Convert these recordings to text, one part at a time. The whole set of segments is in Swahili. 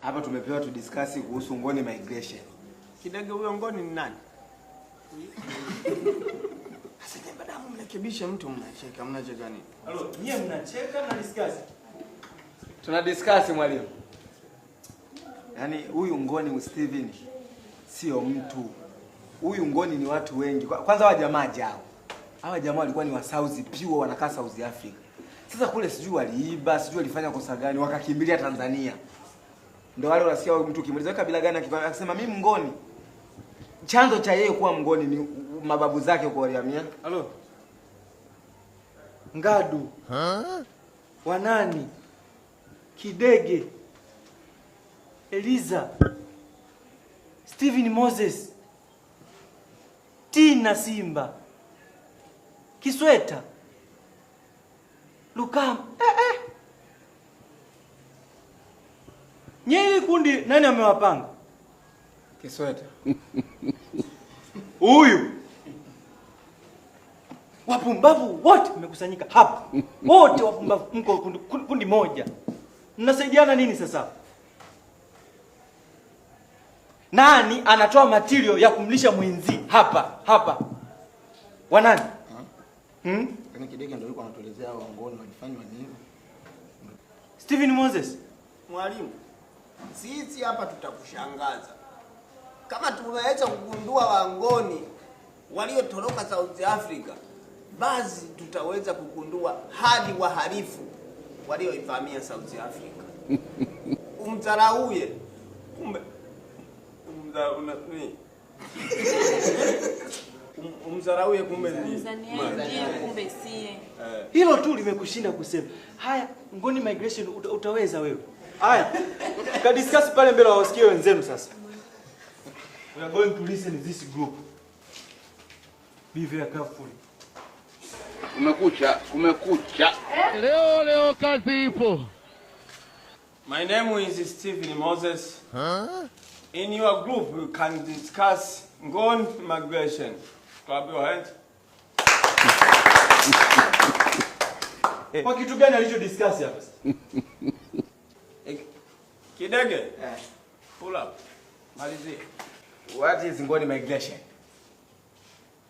Hapa tumepewa tu discuss kuhusu Ngoni migration. Kidege, huyo Ngoni ni nani? Sasa nyie baadaye mrekebishe mtu, mnacheka, mnacheka nini? Halo, nyie mnacheka na discuss. Tuna discuss, mwalimu. Yaani huyu Ngoni Steven sio mtu. Huyu Ngoni ni watu wengi. Kwanza hawa jamaa jao. Hawa jamaa walikuwa ni wa South pure, wanakaa South Africa. Sasa kule sijui waliiba, sijui walifanya kosa gani, wakakimbilia Tanzania. Ndio wale unasikia mtu ukimuuliza kabila gani akisema mimi Mngoni. Chanzo cha yeye kuwa Mngoni ni mababu zake kwa walihamia. Halo. Ngadu. Wanani? Kidege. Eliza. Steven Moses. Tina Simba. Kisweta. Lukam. Eh, eh. Nyie hili kundi nani amewapanga? Kisweta. Huyu. Wapumbavu wote mmekusanyika hapa. Wote wapumbavu mko kundi moja. Mnasaidiana nini sasa? Nani anatoa material ya kumlisha mwenzi hapa hapa? Wanani? Hmm? Yaani Kidege ndio alikuwa anatuelezea hao Wangoni walifanywa nini? Steven Moses. Mwalimu, sisi hapa tutakushangaza. Kama tumeweza kugundua Wangoni waliotoroka South Africa, basi tutaweza kugundua hadi wahalifu walioivamia South Africa. Umdharauye, kumbe ni umdharauye kumbe ni Mzaniaye ndiye kumbe siye. Hilo tu limekushinda kusema. Haya, Ngoni migration utaweza wewe. Haya. Ka discuss pale mbele wawasikie wenzenu sasa. We are going to listen to this group. Be very careful. Kumekucha, kumekucha. Leo leo kazi ipo. My name is Stephen Moses. In your group, we can discuss Ngoni migration. Clap your hands. Kwa kitu gani alicho discuss hapa sasa? Kidege. Pull up. Malizie. What is Ngoni migration?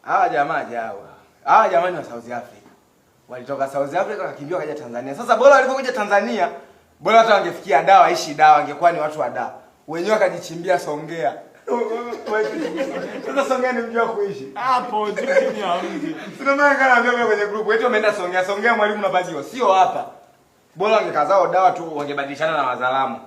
Hawa jamaa jawa. Hawa jamaa ni wa South Africa. Walitoka South Africa wakakimbia wakaja Tanzania. Sasa bora walipokuja Tanzania, bora hata wangefikia Dar waishi Dar, wangekuwa ni watu wa Dar. Wenyewe wakajichimbia Songea. Sasa Songea ni mji wa kuishi. Hapo chini ya mji. Sina maana kana ambia kwenye group wetu wameenda Songea. Songea mwalimu unapajua, sio hapa. Bora wangekazao dawa tu wangebadilishana na Wazalamu.